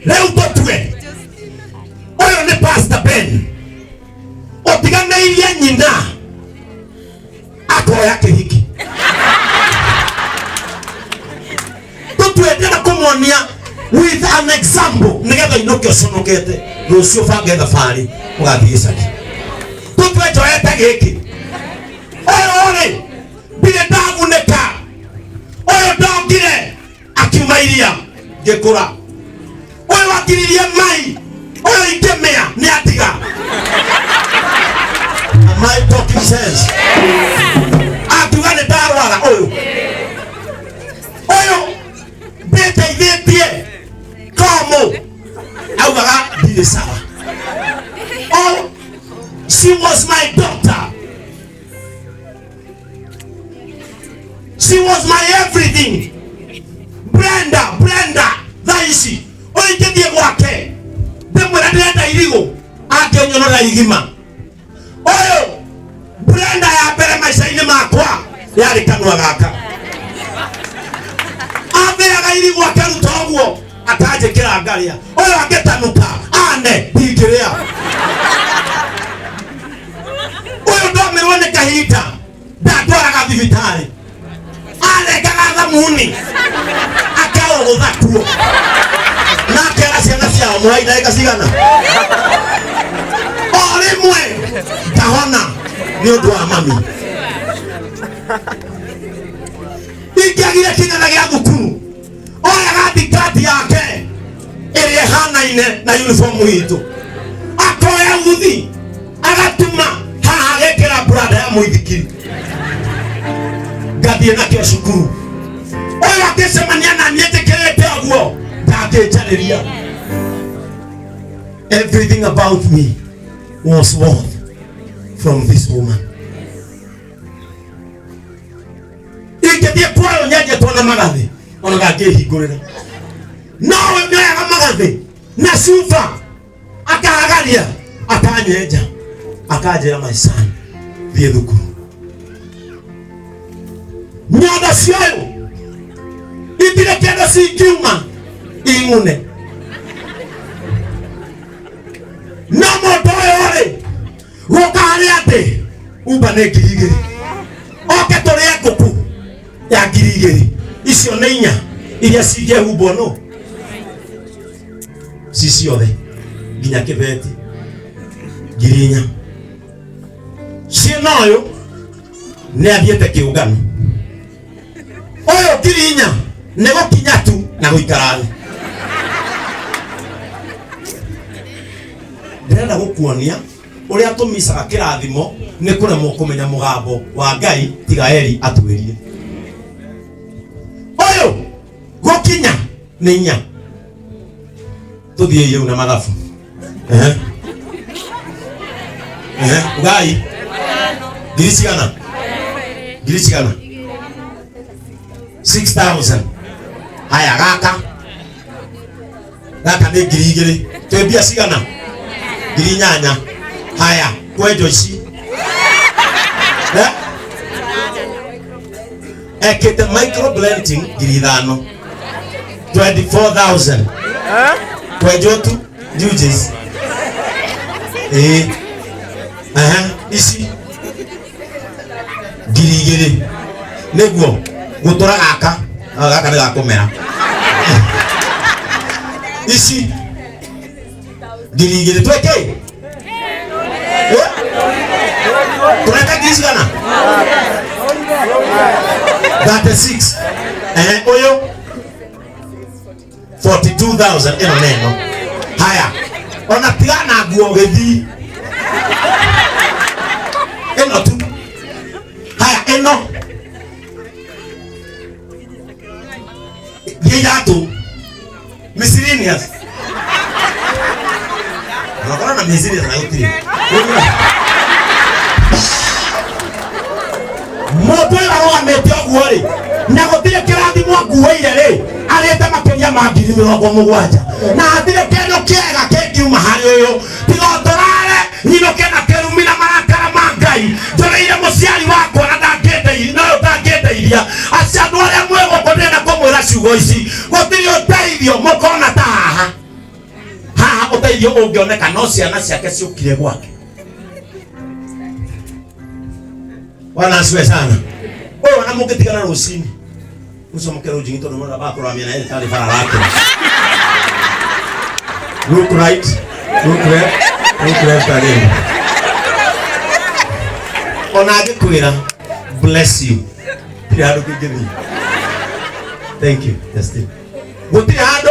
Rĩu tũtue ũyũ nĩ Pastor Ben ũtiganĩirie nyina akoya kĩhiki. Tũtue ndĩrenda kũmuonia with an example nĩgetha inũke ũconokete rũciũ bange thabarĩ ũgathiĩ gĩcagi. Tũtue njoete gĩkĩ, ũyũ rĩ ndirĩ ndagunĩka, ũyũ ndongire akiuma iria ngĩkũra, ũyũ akiririe mai, ũyũ ingĩmĩa nĩ atiga. Am I talking sense? Akiuga nĩ ndarwara, ũyũ ũyũ ndĩteithĩtie komo augaga ndirĩ sawa. Oh, she was my doctor. She was my everything. Brenda, Brenda, thaa ici ũyũ ingĩthiĩ gwake ndĩmwĩra ndĩrenda irigũ angĩnyonora igima. Ũyũ Brenda ya mbere maica-inĩ makwa yarĩ kanua gaka. Athĩaga irigũ akaruta ũguo akanjĩkĩra ngarĩa. Ũyũ angĩtanuka ane ndingĩrĩa. Ũyũ ndomirwo nĩ kahinda ndatwaraga thibitarĩ arengaga thamuni akaũgũtha kuo na akera ciana ciao mũrai ndagĩka cigana o rĩmwe ngahona nĩ ũndũ wa mami. Ingĩagire kĩgana gĩa thukuru oyaga thikati yake ĩrĩa ĩhanaine na uniform itũ akoya uthi agatuma haha agekĩra branda ya mũithikiri ngathiĩ nakĩo cukuru. Ũyũ akĩcemania na niĩ njĩkĩrĩte ũguo ndangĩnjarĩria. Everything about me was worth from this woman. Ingĩthiĩ kwayo nyenjetwo na magathĩ ona ndangĩhingũrĩra, no we nĩoyaga magathĩ na cuba akahagaria akanyenja akanjĩra, my son, thiĩ thukuru. Nyondo cioyũ itirĩ kĩndũ cingiuma ing'une, no mũndũ ũyũ rĩ gũka harĩa atĩ umba nĩ 2000 oke tũrĩe ngũkũ ya 2000, icio nĩ inya iria cingĩhumbwo no ci ciothe nginya kĩbeti 4000 ciĩna. Ũyũ nĩ athiĩte kĩũngano, ũyũ 4000 nĩ gũkinya tu na gũikara thĩ. Ndĩrenda gũkuonia ũrĩa tũmicaga kĩrathimo nĩ kũremwo kũmenya mũgambo wa Ngai tiga Eli atwĩrie. Ũyũ gũkinya nĩ inya, tũthiĩ rĩu na mathabu. Ehe. Ehe, ugai ngiri cigana, ngiri cigana? 6000. Haya, gaka gaka nĩ 2000, twĩ mbia cigana? 8000. Haya, kwenjo ici. Eh? Ekĩte microblending 5000, 24,000 kwenjwo tu njuja ici. Ĩĩ, aha, ici 2000 nĩguo gũtũra gaka. Ah, gaka nĩ gakũmera. Ici 2000 twĩkĩ? Eh? Tũreka ngiri cigana? 36. Eh, ũyũ 42,000, ĩno nĩ ĩno. Haya, ona tigana nguo gĩthii ĩno tu. Haya, ĩno thiĩ iratũ miscellaneous. Unakorwo na miscellaneous na gũtirĩ mũndũ ũyũ arũgamĩte ũguo rĩ na gũtirĩ kĩrathimo akuĩire rĩ, arĩte makĩria ma 70,000 na hatirĩ kĩndũ kĩega kĩngiuma harĩ ũyũ tiga o tũrare nyinũke na kĩrumi na marakara ma Ngai njũrĩire mũciari wakwa na ndangĩndeithia na ũyũ ndangĩndeithia. Acio andũ arĩa mwĩ gũkũ ndĩrenda kũmwĩra ciugo ici, gũtirĩ ũteithio mũkona ta haha. Ũteithio ũngĩoneka no ciana ciake ciũkire gwake. Bwana asifiwe sana. Ũyũ ona mũngĩtigana rũcinĩ mũcomoke rũnjingi tondũ mũrona bakũrora mĩena yerĩ tarĩ bara rake. Look right, look left, look left again. Ona angĩkwĩra bless you, tirĩ handũ kĩngĩthiĩ. Thank you, Justin. Gũtirĩ handũ.